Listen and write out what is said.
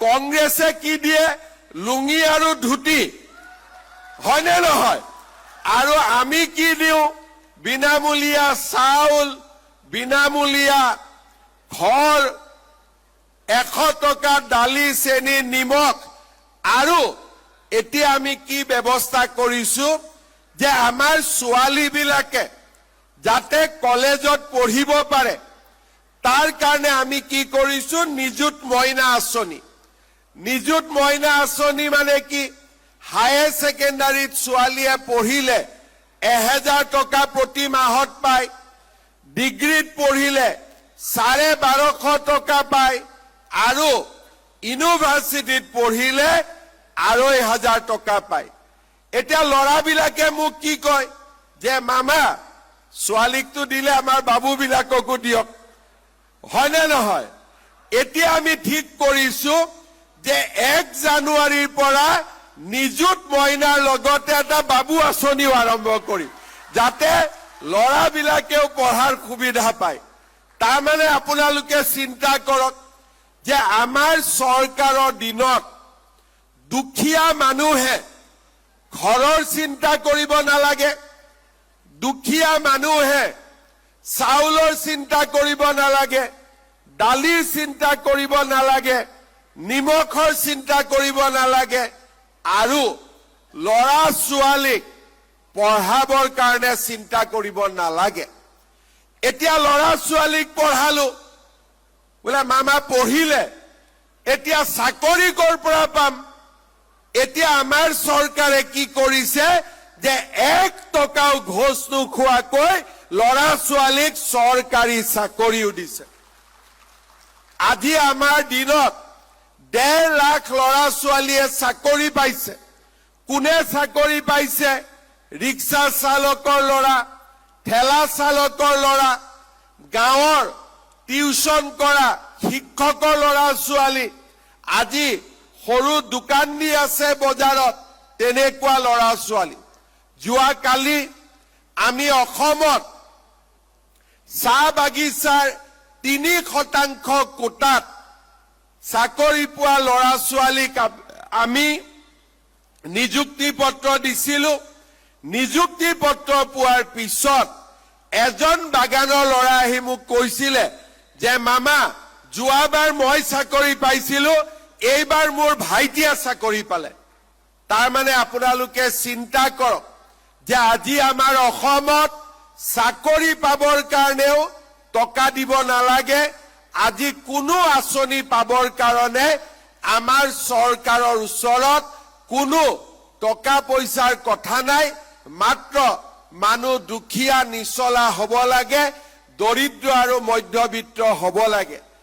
কংগ্ৰেছে কি দিয়ে? লুঙি আৰু ধুতি, হয়নে নহয়? আৰু আমি কি দিওঁ? বিনামূলীয়া চাউল, বিনামূলীয়া ঘৰ, 100 টকা দালি, চেনি, নিমখ। আৰু এতিয়া আমি কি ব্যৱস্থা কৰিছো যে আমাৰ ছোৱালীবিলাকে যাতে কলেজত পঢ়িব পাৰে, তাৰ কাৰণে আমি কি কৰিছো? নিযুত মইনা আঁচনি। নিযুত মইনা আঁচনি মানে কি? হায়াৰ ছেকেণ্ডাৰীত ছোৱালীয়ে পঢ়িলে 1000 টকা প্ৰতি মাহত পায়, ডিগ্ৰীত পঢ়িলে 1250 টকা পায় আৰু ইউনিভাৰ্চিটিত পঢ়িলে 2500 টকা পায়। এতিয়া ল'ৰাবিলাকে মোক কি কয় যে মামা, ছোৱালীকতো দিলে, আমাৰ বাবুবিলাককো দিয়ক, হয়নে নহয়? এতিয়া আমি ঠিক কৰিছো যে 1 জানুৱাৰীৰ পৰা নিযুত মইনাৰ লগতে এটা বাবু আঁচনিও আৰম্ভ কৰিম, যাতে ল'ৰাবিলাকেও পঢ়াৰ সুবিধা পায়। তাৰমানে আপোনালোকে চিন্তা কৰক যে আমাৰ চৰকাৰৰ দিনত দুখীয়া মানুহে ঘৰৰ চিন্তা কৰিব নালাগে, দুখীয়া মানুহে চাউলৰ চিন্তা কৰিব নালাগে, দালিৰ চিন্তা কৰিব নালাগে, নিমখৰ চিন্তা কৰিব নালাগে আৰু ল'ৰা ছোৱালীক পঢ়াবৰ কাৰণে চিন্তা কৰিব নালাগে। এতিয়া ল'ৰা ছোৱালীক পঢ়ালো, বোলে মামা পঢ়িলে, এতিয়া চাকৰি ক'ৰ পৰা পাম? এতিয়া আমাৰ চৰকাৰে কি কৰিছে যে 1 টকাও ঘোচ নোখোৱাকৈ ল'ৰা ছোৱালীক চৰকাৰী চাকৰিও দিছে। আজি আমাৰ দিনত 1.5 লাখ ল'ৰা ছোৱালীয়ে চাকৰি পাইছে। কোনে চাকৰি পাইছে? ৰিক্সা চালকৰ ল'ৰা, ঠেলা চালকৰ ল'ৰা, গাঁৱৰ টিউচন কৰা শিক্ষকৰ ল'ৰা ছোৱালী, আজি সৰু দোকান দি আছে বজাৰত, তেনেকুৱা ল'ৰা ছোৱালী। যোৱাকালি আমি অসমত চাহ বাগিচাৰ 3% কোটাত চাকৰি পোৱা ল'ৰা ছোৱালীক আমি নিযুক্তি পত্ৰ দিছিলো। নিযুক্তি পত্ৰ পোৱাৰ পিছত এজন বাগানৰ ল'ৰা আহি মোক কৈছিলে যে মামা, যোৱাবাৰ মই চাকৰি পাইছিলো, এইবাৰ মোৰ ভাইটিয়ে চাকৰি পালে। তাৰমানে আপোনালোকে চিন্তা কৰক যে আজি আমাৰ অসমত চাকৰি পাবৰ কাৰণেও টকা দিব নালাগে। আজি কোনো আঁচনি পাবৰ কাৰণে আমাৰ চৰকাৰৰ ওচৰত কোনো টকা পইচাৰ কথা নাই। মাত্ৰ মানুহ দুখীয়া নিচলা হ'ব লাগে, দৰিদ্ৰ আৰু মধ্যবিত্ত হ'ব লাগে।